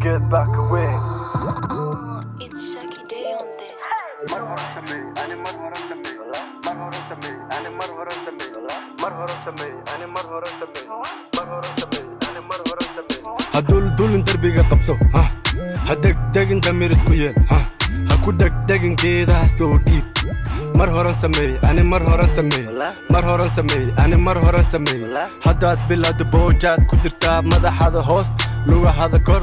Geed baa ka weyn. It's Shaki Day on this. Mar hore sameey ani, mar hore sameey, mar hore sameey ani, mar hore sameey, mar hore sameey ani, mar hore sameey, mar hore sameey ani, mar hore sameey. Ha duldulin, derbiga qabso, ha ha degdegin, damir isku yeel, ha ha ku dhegdhegin, geedaha soo dhiib. Mar horan sameey ani, mar horan sameey, mar horan sameey ani, mar horan sameey. Haddaad bilowda boojaad ku jirtaa, madaxada hoos, lugahada kor.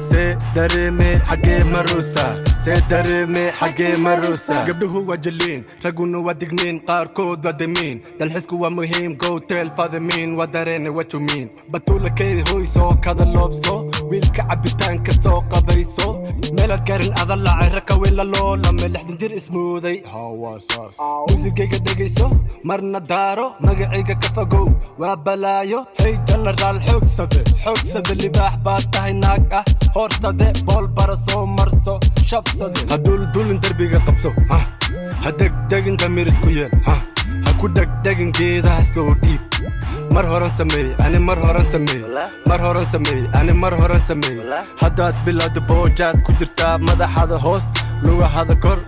See dareemee, xaggee maruusa? See dareemee, xaggee maruusa? Gabdhuhu waa jaliin, ragguna waa digniin, qaarkood waa damiin. Dalxisku waa muhiim, go tell fadimiin. Waa dareene, what you mean? Batuulakay hoy, soo kada loobso, wiilka cabitaanka soo qabayso. Meelaad garin ada lacay, raka weyn la loolame, 60 jir ismooday. Hawaasaas muusigayga dhegayso, marna daaro, magacayga ka fogow, waa balaayo. Hey jenaraal, xoogsade, xoogsade, libaax baad tahay, naag ah hoorsade, bool bara soo marso, shabsade. Ha duldulin, derbiga qabso, ha ha degdegin, damir isku yeel, ha ha ku dhegdhegin, geedaha soo dhiib. Mar horan sameey ani, mar horan sameey, mar horan sameey ani, mar horan sameey. Haddaad bilowda boojaad ku jirtaa, madaxada hoos, lugahada kor.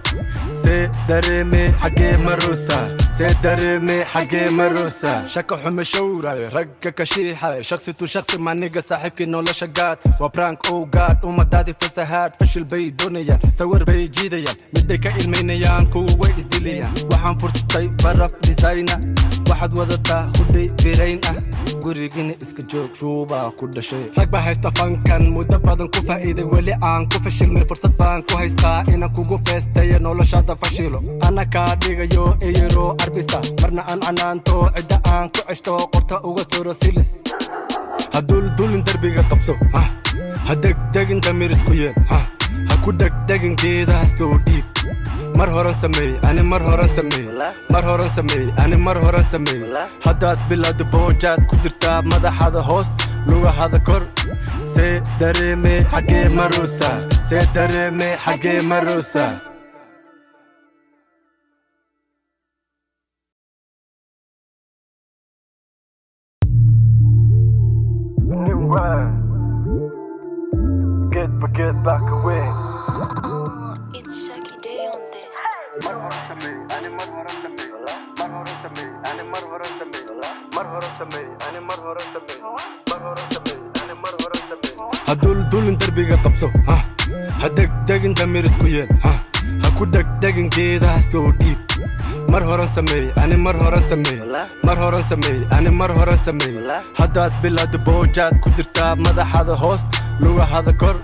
See dareemee, xaggee maruusa? See dareemee, xaggee maruusa? Shaka xume showray, ragga ka shiixay, shakhsi tu shakhsi maniga, saaxiibkii nolosha gaad. Waa prank, oh God, ummadaadii fasahaad. Fashil bay doonayaan, sawir bay jiidayaan, midday ka ilmaynayaan, kuwa way isdilayaan. Waxaan furtay baraf designer, waxaad wadataa hudhay birayn ah, gurigina iska joog, shuubaa ku dhashay. Rag baa haysta fankan, muddo badan ku faa'iiday, weli aan ku fashilmay. Fursad baan ku haystaa inaan kugu feestayo, noloshada fashilo, ana kaa dhigayo eyro arbisa, marna aan canaanto, cidda aan ku ceshto, qorta uga soro silis. Ha duldulin, derbiga qabso, ha ha degdegin, damir isku yeel, ha ha ku dhegdhegin, geedaha soo dhiib. Mar horan sameey ani, mar horan sameey, mar horan sameey ani, mar horan sameey. Haddaad bilowda boojaad ku jirtaa, madaxada hoos, lugahada kor. See dareemee, xaggee maruusa? See dareemee, xaggee maruusa? Nin weyn, geedba geed baa ka weyn. It's Shaki Day on this. Mar hore sameey ani, mar hore sameey, mar hore sameey ani, mar hore sameey, mar hore sameey ani, mar hore sameey, mar hore sameey ani, mar hore sameey. Ha duldulin, derbiga qabso, ha ha degdegin, damir isku yeel, ha ha ku dhegdhegin, geedaha soo dhiib. Mar horan sameey ani, mar horan sameey, mar horan sameey ani, mar horan sameey. Haddaad bilowda boojaad ku jirtaa, madaxada hoos, lugahada kor.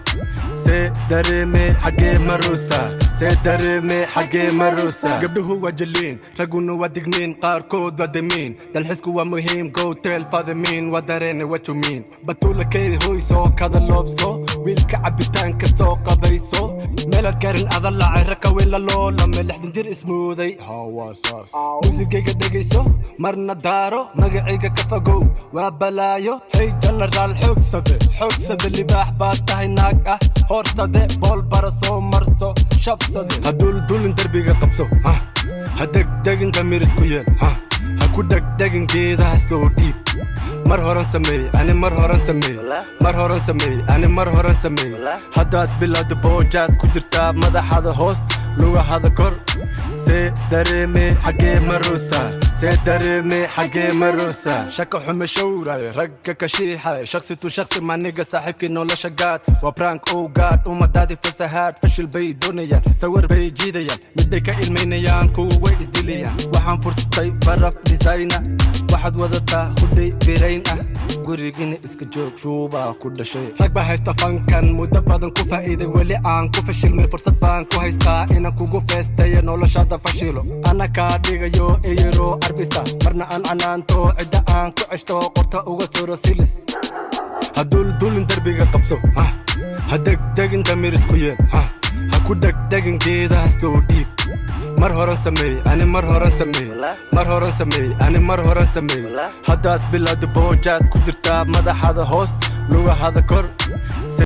See dareemee, xaggee maruusa? See dareemee, xaggee maruusa? Gabdhuhu waa jaliin, ragguna waa digniin, qaarkood waa damiin. Dalxisku waa muhiim, go tell fadimiin. Waa dareene, what you mean? Batuulakay hoy, soo kada loobso, wiilka cabitaanka soo qabayso. Meelaad garin ada lacay, raka weyn la loolame, 60 jir ismooday. Hawaasaas muusigayga dhegayso, marna daaro, magacayga ka fogow, waa balaayo. Hey jenaraal, xoogsade, xoogsade, libaax baad tahay, naag ah hoorsade, bool bara soo marso, shabsade. Ha duldulin, derbiga qabso, ha ha degdegin, damir isku yeel, ha ha ku dhegdhegin, geedaha soo dhiib. Mar horan sameey ani, mar horan sameey, mar horan sameey ani, mar horan sameey. Haddaad bilowda boojaad ku jirtaa, madaxada hoos, lugahada kor. See dareemee, xaggee maruusa? See dareemee, xaggee maruusa? Shaka xume showray, ragga ka shiixay, shakhsi tu shakhsi maniga, saaxiibkii nolosha gaad. Waa prank, oh God, ummadaadii fasahaad. Fashil bay doonayaan, sawir bay jiidayaan, midday ka ilmaynayaan, kuwa way isdilayaan. Waxaan furtay baraf designer, waxaad wadataa hudhay birayn ah, gurigina iska joog, shuubaa ku dhashay. Rag baa haysta fankan, muddo badan ku faa'iiday, weli aan ku fashilmay. Fursad baan ku haystaa inaan kugu feestayo, noloshada fashilo, ana kaa dhigayo eyro arbisa, marna aan canaanto, cidda aan ku ceshto, qorta uga soro silis. Ha duldulin, derbiga qabso, ha ha degdegin, damir isku yeel, ha ha ku dhegdhegin, geedaha soo dhiib. Mar horan sameey ani, mar horan sameey, mar horan sameey ani, mar horan sameey. Haddaad bilowda boojaad ku jirtaa, madaxada hoos, lugahada kor.